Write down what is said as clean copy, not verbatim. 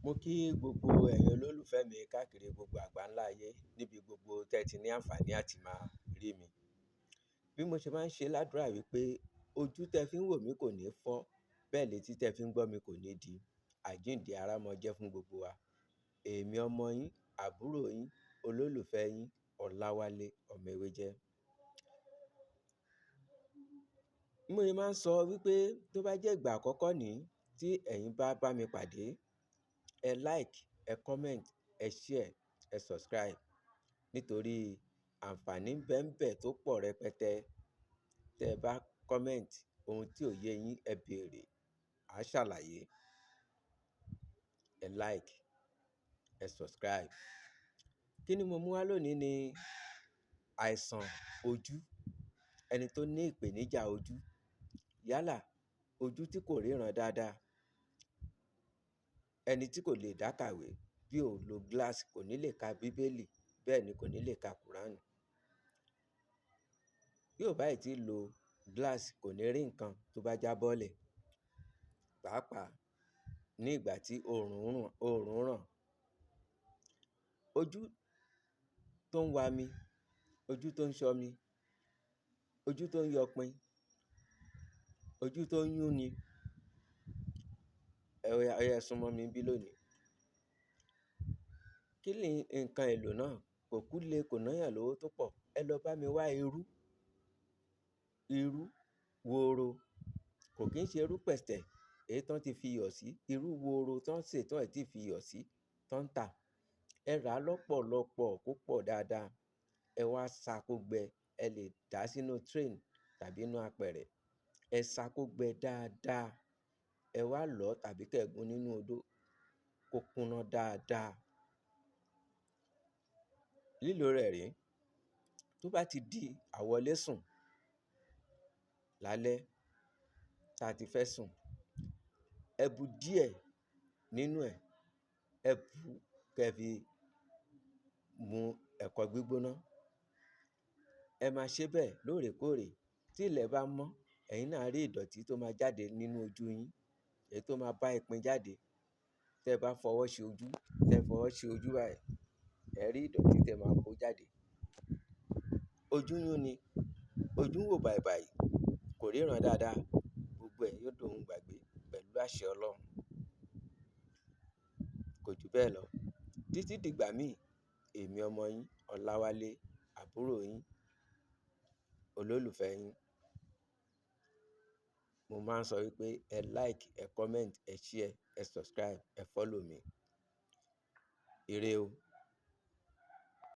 Mo kí gbogbo ẹ̀yin olólùfẹ́ mi káàkiri gbogbo àgbáńlá ayé níbi gbogbo tẹ́ ti ní àǹfààní àti máa rí mi. Bí mo ṣe máa ń ṣe ládùrá wípé ojú tẹ fi ń wò mí kò ní fọ́, bẹ́ẹ̀ létí tẹ fi ń gbọ́ mi kò ní di. Àjíǹde ara mọ́ jẹ́ fún gbogbo wa. Èmi ọmọ yín, àbúrò yín, olólùfẹ́ yín, Ọláwálé ọmọ ewé jẹ́. Bí mo ṣe máa ń sọ wípé tó bá jẹ́ ìgbà àkọ́kọ́ ní tí ẹ̀yin bá bá mi pàdé, ẹ like, ẹ comment, ẹ share, ẹ subscribe. Nítorí àǹfààní bẹ́ńbẹ̀ tó pọ̀ rẹpẹtẹ. Tẹ bá comment ohun tí ò yé yín, ẹ bèèrè, a ṣàlàyé. Ẹ like, ẹ subscribe. Kí ni mo mú wá lónìí ni àìsàn ojú. Ẹni tó ní ìpèníjà ojú. Yálà, ojú tí kò ríran dáadáa. Ẹni tí kò lè dá kàwé bí ò lo glass kò ní lè ka bíbélì, bẹ́ẹ̀ ni kò ní lè ka Quran. Bí ò bá ì tí lo glass kò ní rí nǹkan tó bá jábọ́lẹ̀. Pàápàá ní ìgbà tí oòrùn ràn. Ojú tó ń wa mi, ojú tó ń ṣọ́ mi, ojú tó ń yọpin, ojú tó ń yún ni. Ẹ oya, ẹ súnmọ́ mi bí lónìí. Kí ni nǹkan èlò náà? Kò kú lé, kò ná yàn lówó tó pọ̀. Ẹ lọ bá mi wá irú, irú woro. Kò kín ṣe irú pẹ̀tẹ̀ èyí tó ń ti fi iyọ̀ sí. Irú woro tó ń sè tó ẹ̀ tí fi iyọ̀ sí tó ń tà. Ẹ rà lọ́pọ̀lọ́pọ̀ kó pọ̀ dáadáa. Ẹ wá sa kó gbẹ. Ẹ lè dà á sínú train tàbí inú apẹ̀rẹ̀. Ẹ sa kó gbẹ dáadáa. Ẹ wá lọ̀ tàbí kí ẹ gún nínú odó kó kúnná dáadáa. Lílò rẹ̀ rí. Tó bá ti di àwọlé sùn lálẹ́ tá tí fẹ́ sùn, ẹ bu díẹ̀ nínú ẹ̀, ẹ bu kí ẹ fi mu ẹ̀kọ gbígbóná. Ẹ máa ṣe bẹ́ẹ̀ lóòrèkóòrè. Tí ilẹ̀ bá mọ́, ẹ̀yin náà á rí ìdọ̀tí tó máa jáde nínú ojú yín, èyí tó máa bá ìpín jáde. Tẹ bá fọwọ́ ṣe ojú, tẹ fọwọ́ ṣe ojú báyìí, ẹ rí ìdọ̀tí tẹ máa kó jáde. Ojú yún ni, ojú ń wò bàìbàì, kò ríran dáadáa. Gbogbo ẹ̀ yóò dohun gbàgbé pẹ̀lú àṣẹ Ọlọ́run. Kò ju bẹ́ẹ̀ lọ. Títí dìgbà mí, èmi ọmọ yín, Ọláwálé, àbúrò yín, olólùfẹ́ yín. Mo máa ń sọ wípé ẹ like, ẹ comment, ẹ share, ẹ subscribe, ẹ follow mi. Ire o.